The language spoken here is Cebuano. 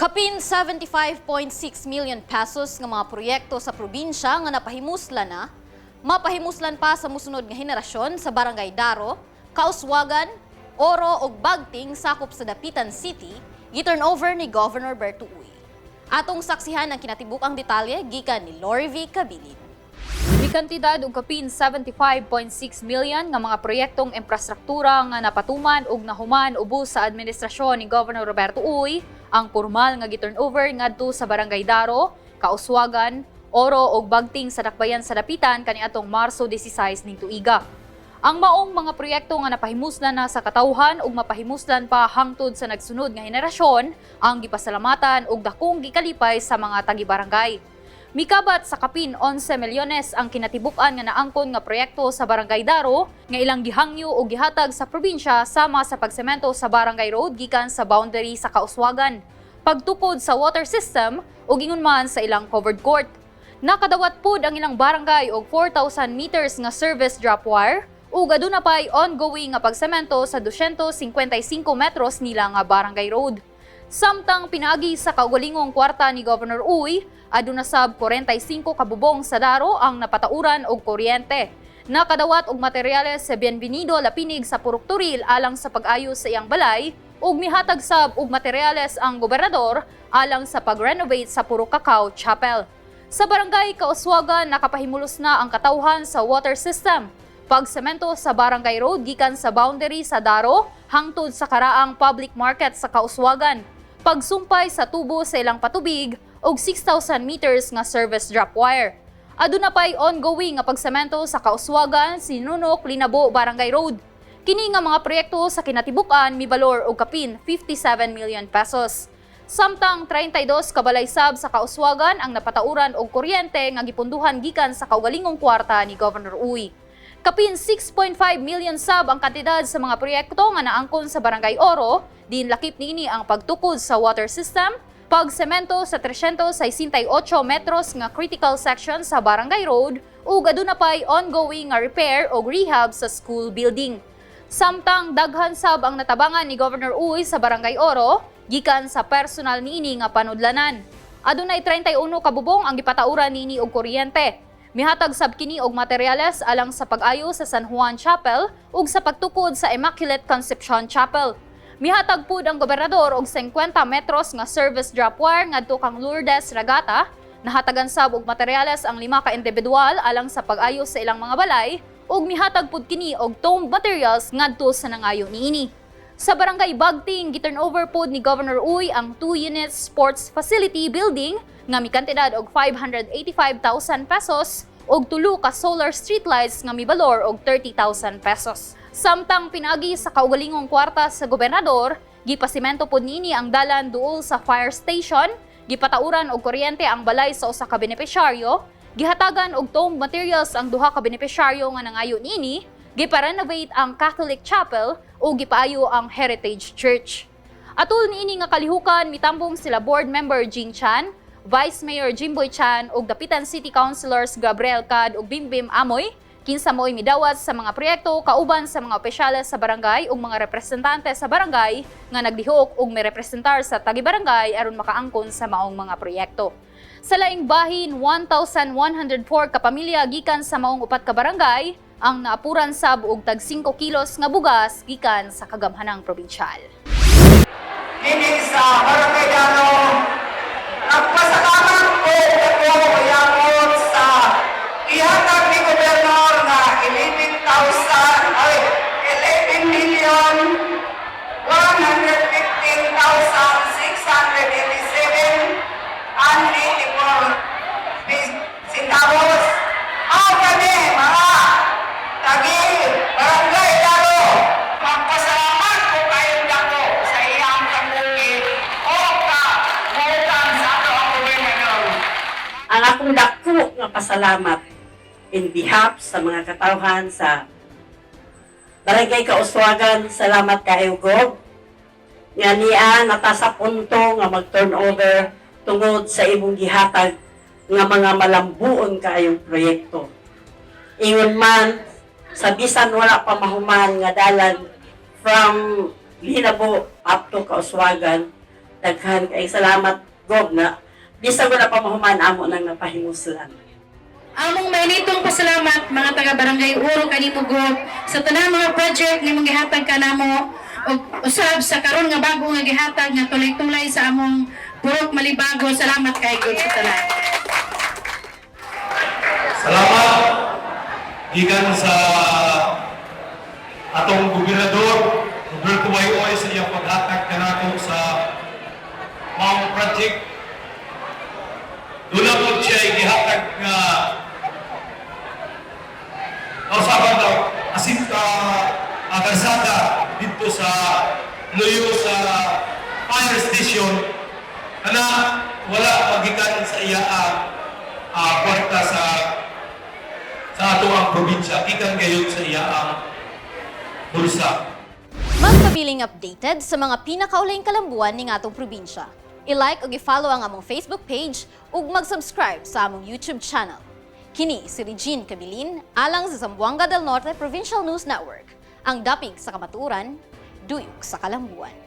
Kapin 75.6 million pesos nga mga proyekto sa probinsya nga napahimuslan na, mapahimuslan pa sa musunod nga henerasyon sa Barangay Daro, Kauswagan, Oro ug Bagting sakop sa Dapitan City, gi-turn over ni Governor Berto Uy. Atong saksihan ang kinatibukang detalye gikan ni Lori V. Cabilin. Mikantidad og kapin 75.6 million nga mga proyektong imprastruktura nga napatuman ug nahuman ubos sa administrasyon ni Governor Roberto Uy ang pormal nga gi-turnover ngadto sa Barangay Daro, Kauswagan, Oro ug Bagting sa Dakbayan sa Dapitan kaniadtong Marso 16 ning tuiga. Ang maong mga proyekto nga napahimuslan na sa katawhan ug mapahimuslan pa hangtod sa nagsunod nga henerasyon ang gipasalamatan ug dakong gikalipay sa mga tagi-barangay. Mikabat sa kapin 11 milyones ang kinatibuk-an nga naangkon nga proyekto sa Barangay Daro nga ilang gihangyo o gihatag sa probinsya, sama sa pagsemento sa Barangay Road gikan sa boundary sa Kauswagan, pagtukod sa water system ug ingon man sa ilang covered court. Nakadawat pud ang ilang barangay og 4,000 meters nga service drop wire ug aduna pay ongoing nga pagsemento sa 255 metros nila nga barangay road. Samtang pinaagi sa kaugalingong kwarta ni Governor Uy, aduna sab 45 kabubong sa Daro ang napatauran og kuryente. Nakadawat og materyales sa Bienvenido Lapinig sa Purok Turil alang sa pag-ayos sa iyang balay ug mihatag sab og materyales ang gobernador alang sa pag-renovate sa Purok Cacao Chapel. Sa Barangay Kauswagan, nakapahimulos na ang katawhan sa water system, pagsemento sa Barangay Road gikan sa boundary sa Daro hangtod sa karaang public market sa Kauswagan, pagsumpay sa tubo sa ilang patubig ug 6,000 meters nga service drop wire. Aduna pay ongoing nga pagsemento sa Kauswagan, Sinunok, Linabo, Barangay Road. Kini nga mga proyekto sa kinatibuk-an mibalor og kapin 57 million pesos. Samtang 32 ka balay sab sa Kauswagan ang napatauran og kuryente nga gipunduhan gikan sa kaugalingong kwarta ni Governor Uy. Kapin 6.5 million sab ang kantidad sa mga proyekto nga naangkon sa Barangay Oro, din lakip niini ang pagtukod sa water system, pagsemento sa 368 metros nga critical section sa Barangay Road ug aduna pay ongoing nga repair o rehab sa school building. Samtang daghan sab ang natabangan ni Governor Uy sa Barangay Oro gikan sa personal niini nga panudlanan. Adunay 31 ka bubong ang gipatauran niini og kuryente. Mihatag sab kini og materyales alang sa pag-ayo sa San Juan Chapel ug sa pagtukod sa Immaculate Concepcion Chapel. Mihatag pud ang gobernador og 50 metros nga service drop wire ngadto kang Lourdes Ragata. Nahatagan sab og materyales ang lima ka individual alang sa pag-ayo sa ilang mga balay ug mihatag pud kini og tomb materials ngadto sa nangayo niini. Sa Barangay Bagting, gi-turnover pod ni Governor Uy ang 2 unit sports facility building nga mikantidad og 585,000 pesos ug tulo ka solar streetlights nga mibalor og 30,000 pesos. Samtang pinaagi sa kaugalingong kwarta sa gobernador, gipasimento pod niini ang dalan duol sa fire station, gipatauran og kuryente ang balay sa usa ka benepisyaryo, gihatagan og tomb materials ang duha ka benepisyaryo nga nangayo niini, gipa-renovate ang Catholic Chapel ug gipaayo ang Heritage Church. Atul niini nga kalihukan, mitambong sila board member Jing Chan, Vice Mayor Jimboy Chan ug Dapitan City Councilors Gabriel Cad ug Bimbim Amoy, kinsa mo'y midawat sa mga proyekto kauban sa mga opisyales sa barangay ug mga representante sa barangay nga naglihok ug mirepresentar sa tagi-barangay aron makaangkon sa maong mga proyekto. Sa laing bahin, 1,104 ka pamilya gikan sa maong upat ka barangay ang naapuran sab og tag 5 kilos nga bugas gikan sa kagamhanang probinsyal. Dinhi sa Barangay Daro, nagpasalamat ko ako mayamot sa ihatag ni Gobernador nga 11,000 ay 11 million 115,687 and 84 centavos. Ang kami, mga tagi Barangay Daro, magpasalamat ko kayong dako sa iyang kabuhi o ka sa ato ang gobernador. Ang akong dako nga pasalamat in behalf sa mga katawhan sa Barangay Kauswagan, salamat kayo, Gob. Nga niya nata sa punto nga mag-turnover tungod sa imong gihatag nga mga malambuon kaayong proyekto. Ingon man, sa bisan wala pa mahuman nga dalan from Linabo up to Kauswagan, Daghan kay salamat, Gob, na bisan wala pa mahuman, amo nang napahimuslan. Among mainitong pasalamat, mga taga Barangay Oro, kanimo, Gob, sa tanang mga project nga imong gihatag kanamo ug usab sa karon nga bago nga gihatag nga tulay-tulay sa among Purok Malibago. Salamat kay Gob sa tanan. Salamat gikan sa atong gobernador Roberto Y. Uy sa iyang paghatag kanato sa maong project. Dula po siya gihatag nga kausaban daw asin ka kalsada dito sa luyo sa fire station kana wala magikan sa iya ang kwarta sa ato ang probinsya, gikan gayon sa iya ang bulsa. Magpabiling updated sa mga pinakaulahing kalambuan ning atong probinsya. I-like ug i-follow ang among Facebook page ug mag-subscribe sa among YouTube channel. Kini si Regine Cabilin alang sa Zamboanga del Norte Provincial News Network. Ang dapig sa kamatuoran, duyog sa kalambuan.